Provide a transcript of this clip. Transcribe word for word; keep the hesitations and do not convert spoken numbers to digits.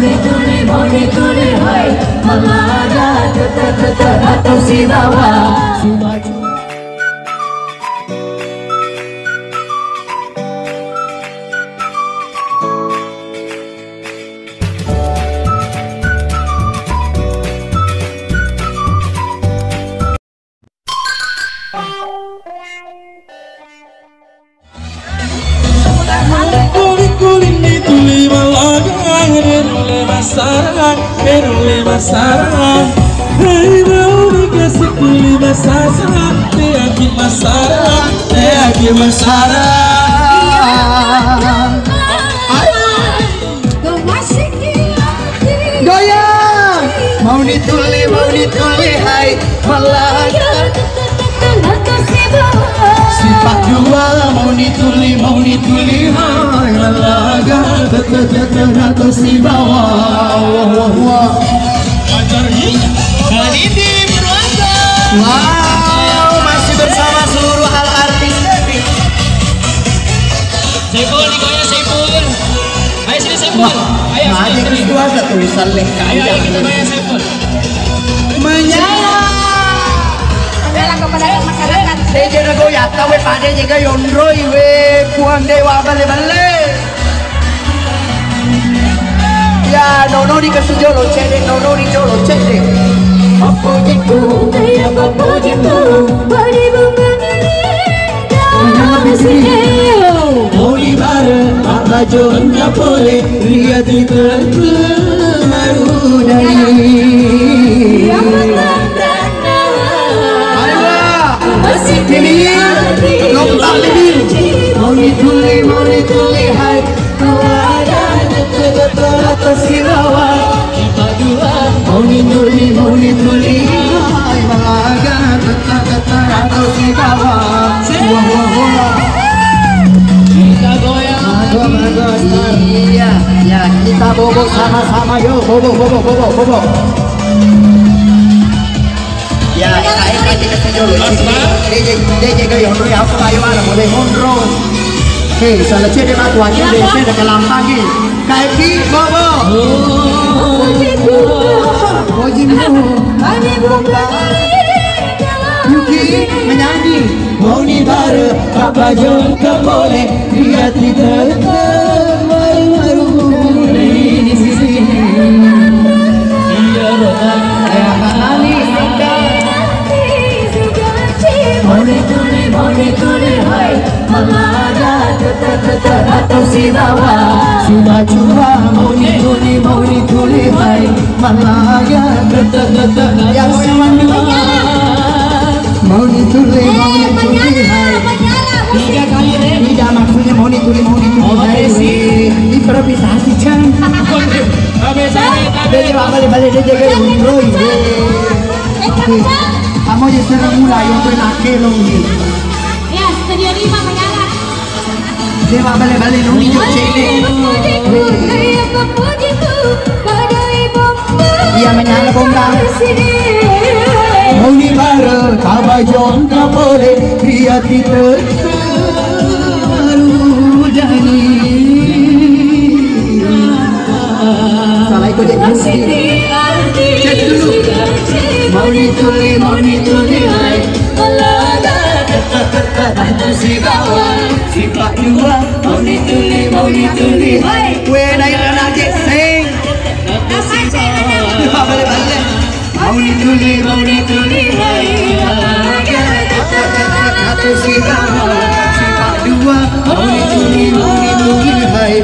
Tuli, moni tuli, hai, malaga, tete, tete, atau sibawa. Kuli-kuli ni tuli malaga, berulle masara, berulle masara. Hei, mau dikasih kuli masara, teaki masara, teaki masara. Goyang. Mau dituli, mau dituli, hai, malaga. Sipak dua, mau dituli, mau dituli, hai, malaga. Tete, tete, atau sibawa. Wah, wah, wah. Wow, masih bersama seluruh hal artis. Saiful, digoyang Saiful. Ayo sini Saiful. Ayo, ayo, sini, sini. Itu ada tulisan lengkap. Ayo, ayo, kita goyang Saiful. Menyala. Menyala kepada masyarakat. Dia jadi goyang, tahu, we, pada juga yondroi, we, Puang Dewa bale-bale. Ya, nononi kasi jolo cedde, nononi jolo cedde. Pappojiku, ya pappojiku, bari bunga. Oli bare, apa jonna pole, ria di bermaru dai. Ayo. Ini, lompat ini. Moni tuli, moni tuli, hai. Keluarga, betul-betul atau sibawa. Kita dua. Moni tuli, moni tuli, hai. Keluarga, betul-betul atau sibawa. Wah, wah, wah. Kita goyang. Bagus, bagus. Iya, ya, kita bobo sama-sama, yuk. Bobo, bobo, bobo, bobo. Ya, eka, eka, eka, eka, jolo. Deje, deje, deje, yondro, ya, aku ayo, ala, boleh monro. Hei, salah cedde matu, aja, deje, deje, kelampang, ki. Kayak ki, bobo. Oji, bobo. Yuki, menyanyi. Moni bare, apa jongka boleh. Iya, tidak. Moni tuli, moni tuli, hai. Malaga, tete, tete, atau sibawa. Coba, coba, moni tuli, moni tuli, hai. Malaga, tete, tete, atau sibawa. Moni tuli, moni tuli, hai. Tiga kali, Rek. Tidak, maksudnya moni tuli, moni tuli, hai. Improvisasi, Cang. Balik, balik, balik, balik, balik. Oke. Kamu aja sekarang mulai, yang pernah kelong nih. Ya, studio lima menyala. Dewa bale-bale noni jok cedde. Iya, menyala bomba. Moni bare, apa jongka boleh, ria kita baru jadi. Salah ikut dia. Cek dulu. Moni tuli, moni tuli, hai. Malaga, tete, tete, atau sibawa. Sipak dua, moni tuli, moni tuli, hai. Weh, naik anak cek, sing. Balik, balik. Moni tuli, moni tuli, hai. Malaga, tete, tete, atau sibawa. Sipak dua, moni tuli, moni tuli, hai.